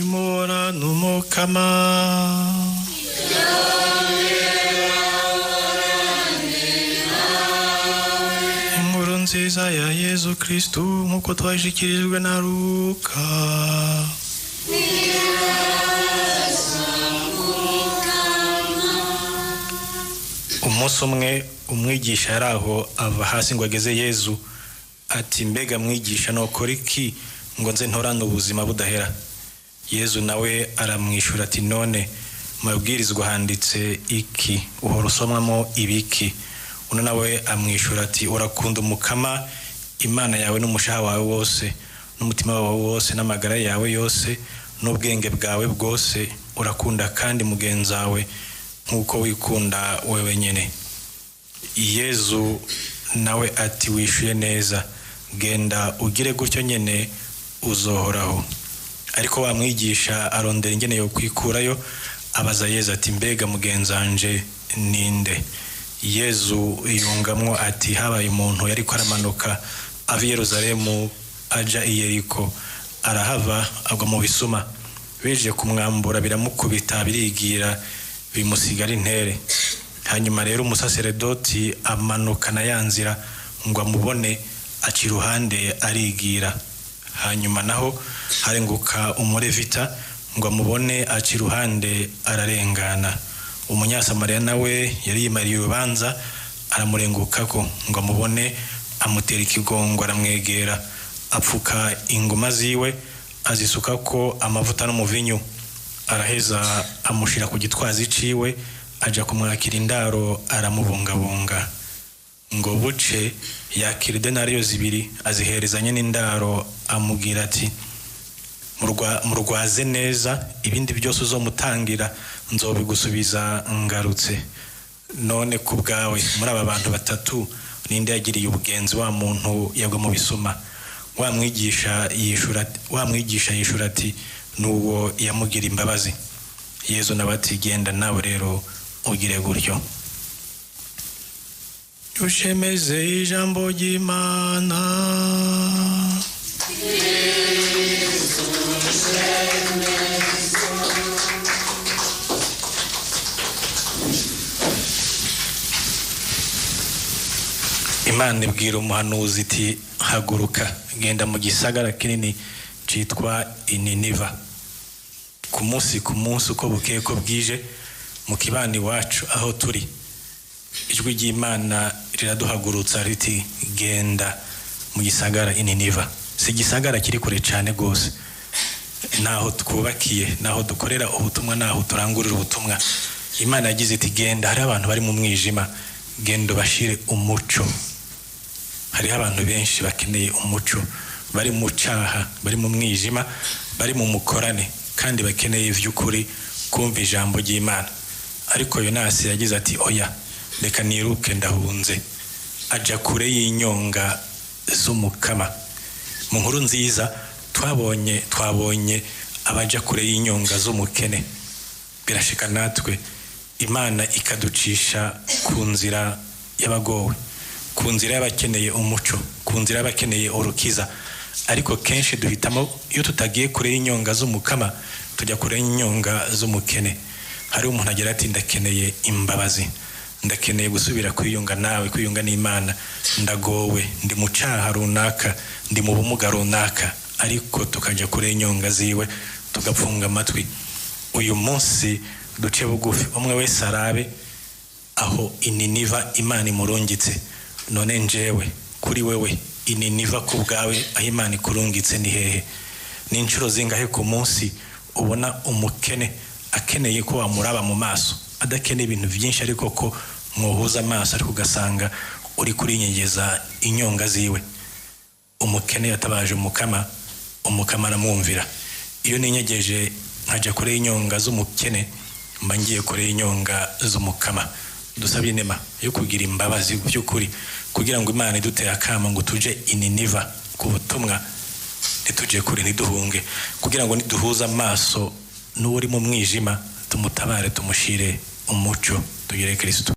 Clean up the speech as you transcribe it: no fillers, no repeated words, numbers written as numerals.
Nimora n'umukama. Inkuru nziza ya Yezu Kristu nk'uko twayishikirijwe na Luka. Umunsi umwe umwigisha yari aho ava hasi ngo ageze Yezu, ati: mbega mwigisha, nokora iki ngo nze ntorane ubuzima budahera? Yezu nawe aramwishyura ati: none mu mabwirizwa handitse iki? Uhora usomwamo ibiki? Uno nawe amwishyura ati: urakunda umukama Imana yawe n'umushaha wawe wose n'umutima wawe wose n'amagara yawe yose n'ubwenge bwawe bwose, urakunda kandi mugenzi wawe nk'uko wikunda wewe nyine. Yezu nawe ati: wishyuye neza, genda ugire gutyo nyine uzohoraho. Ariko wa mwigisha arondera ingene yo kwikurayo, abaza Yezu ati: mbega mugenzanje ninde? Yezu yungamwo ati: habaye umuntu yariko aramanuka ava i Yerusalemu aja i Yeriko, arahava agwa mu bisuma, beje kumwambura biramukubita birigira bimusigara intere. Hanyuma rero umusaseredoti amanukana ya nzira ngo amubone, aca iruhande arigira. Hanyuma naho harenguka umurevita ngo amubone, aca iruhande ararengana. Umunyasamariya nawe yari yimariye urubanza, aramurengukako ngo amubone, amutera ikigongo, aramwegera, apfuka inguma ziwe, azisukako amavuta n'umuvinyu, araheza amushira ku gitwazi ciwe, aja kumwakira indaro, aramubungabunga. Ngo buce yakira idenariyo 2 aziherezanye n'indaro, amubwira ati: murwaze neza, ibindi byose uzomutangira nzobigusubiza ngarutse. None ku bwawe muri aba bantu batatu ninde yagiriye ubugenzi wa muntu yagwa mu bisuma? Wa mwigisha yishura ati: nuwo yamugira imbabazi. Yezu nawe ati: genda nawe rero ugire gutyo. Ushemeze ijambo ry'Imana. Imana ibwira umuhanuzi iti: haguruka, genda mu gisagara kinini citwa Ininiva. Ku munsi uko bukeye ko bwije, mu kibani wacu aho turi, ijwi ry'Imana riraduhagurutsa riti: genda mu gisagara Ininiva. Si igisagara kiri kure cyane gose, naho twubakiye, naho dukorera ubutumwa, naho turangurira ubutumwa. Imana yagize iti: genda, hari abantu bari mu mwijima, genda bashire umuco. Hariho abantu benshi bakeneye umuco, bari mu cyaha, bari mu mwijima, bari mu mukorane, kandi bakeneye ivy'ukuri kumva ijambo ry'Imana. Ariko Yonasi yagize ati: oya, reka niruke ndahunze. Aja kure y'inyonga z'umukama. Mu nkuru nziza twabonye abaja kure y'inyonga z'umukene. Birashika natwe Imana ikaducisha ku nzira y'abagowe, ku nzira y'abakeneye umuco, ku nzira y'abakeneye urukiza. Ariko kenshi duhitamo, iyo tutagiye kure y'inyonga z'umukama, tujya kure y'inyonga z'umukene. Hari umuntu agira ati: ndakeneye imbabazi, ndakeneye gusubira kwiyunga nawe, kwiyunga n'Imana, ndagowe, ndi mu cyaha runaka, ndi mu bumuga runaka. Ariko tukajya kure y'inyonga ziwe, tugapfunga amatwi. Uyu munsi duce bugufi, umwe wese arabe aho Ininiva Imana imurungitse. None njewe kuri wewe, Ininiva ku bwawe aho Imana ikurungitse ni hehe? Ni inshuro zingahe ku munsi ubona umukene akeneye ko wamuraba mu maso, adakeneye ibintu byinshi, ariko ko mwohuza amaso, ariko ugasanga uri kurinyegeza inyonga ziwe? Umukene yatabaje umukama, umukama aramwumvira. Iyo ninyegeje nkajya kure y'inyonga z'umukene, mba ngiye kure y'inyonga z'umukama. Dusabye inema yo kugira imbabazi by'ukuri, kugira ngo Imana idutere akamo ngo tuje Ininiva ku butumwa, ntituje kure, ntiduhunge, kugira ngo niduhuza amaso n'uri mu mwijima tumutabare, tumushire umuco, tugire Kristo.